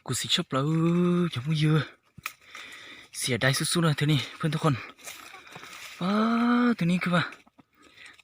Kuv xim tshaj plaws cov phooj ywg. Xiam dai xub xub na thwm ni phooj ywg. Pab thwm ni kawg mas,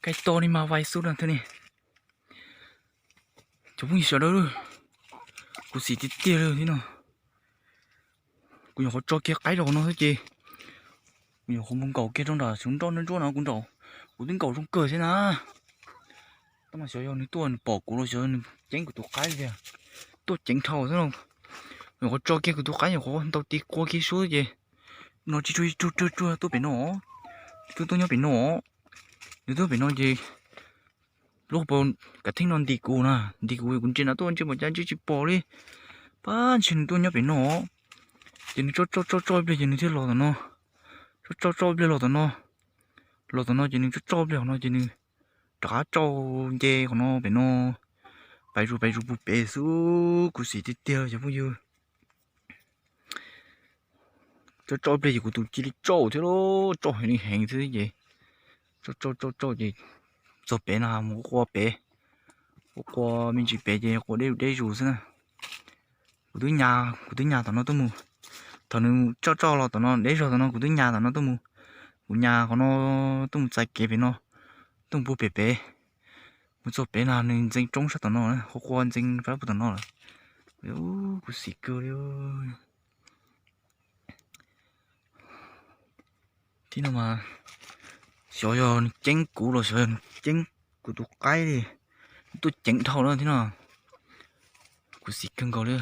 kaij to ni mas vais xub na thwm ni. Cov phooj ywg sawv daws, kuv xim tiag tiag li thiab no. Kuv nyuam qhuav tso kiag qaib rau qhov no xwb ces kuv nyuam qhuav mus nkaum kiag rau nram xyov nroj ntsuab ntsuab no kuv nraum, kuv twb nkaum zoo kawg thiab na. Tab mas xyov yog nws tuaj nws pom kuv los xyov nws ceeb kuv tus qaib tiag, tuaj ceev dhau xwb no. Nyuam qhuav tso kiag kuv tus qaib nyuam qhuav ntaus tis qua kiag suab ces no tsis tsuag tsuag tsuag tuaj pem no, nws tuaj nyob pem no, nws tuaj pem no ces lub hauv paus kav theej no ntim kuv na, ntim kuv kuv ntsia no tuaj ntsia npaum cas ntsia tsis pom li. Pab ntshe nws tuaj nyob pem no, ces nws tso tso tso tso ib pliag ces nws thiaj los tom no, tso tso tso ib pliag los tom no, los tom no ces nws tso tso ib pliag qhov no ces nws rov qab tso nce qhov no pem no, pais zus pais zus puag pem xwb, kuv xim tiag tiag cov phooj ywg. Tso tso ib pliag ces kuv tus cia li tso thiab lauj, tso heev li heev xwb ces tso tso tso tso ces txog pem no mus qua qua pem, qua qua me ntsis pem ces qua deb deb zus xwb na. Kuv twb nyas, kuv twb nyas tom no tuaj mus, thaum nws tso tso los tom no deb zog tom no kuv twb nyas tom no tuaj mus, kuv nyas qhov no tuaj mus txais kev pem no, tuaj mus puag pem pem, mus txog pem no nws ntxeev roob sab tom no, qua qua ntxeev rab puag tom no lawm. Kuv xim kawg li. Thiab no mas xyov yog nws ceeb kuv los xyov yog nws ceeb kuv tus qaib li, nws tuaj ceev dhau na thiab no. Kuv xim kawg nkaus li.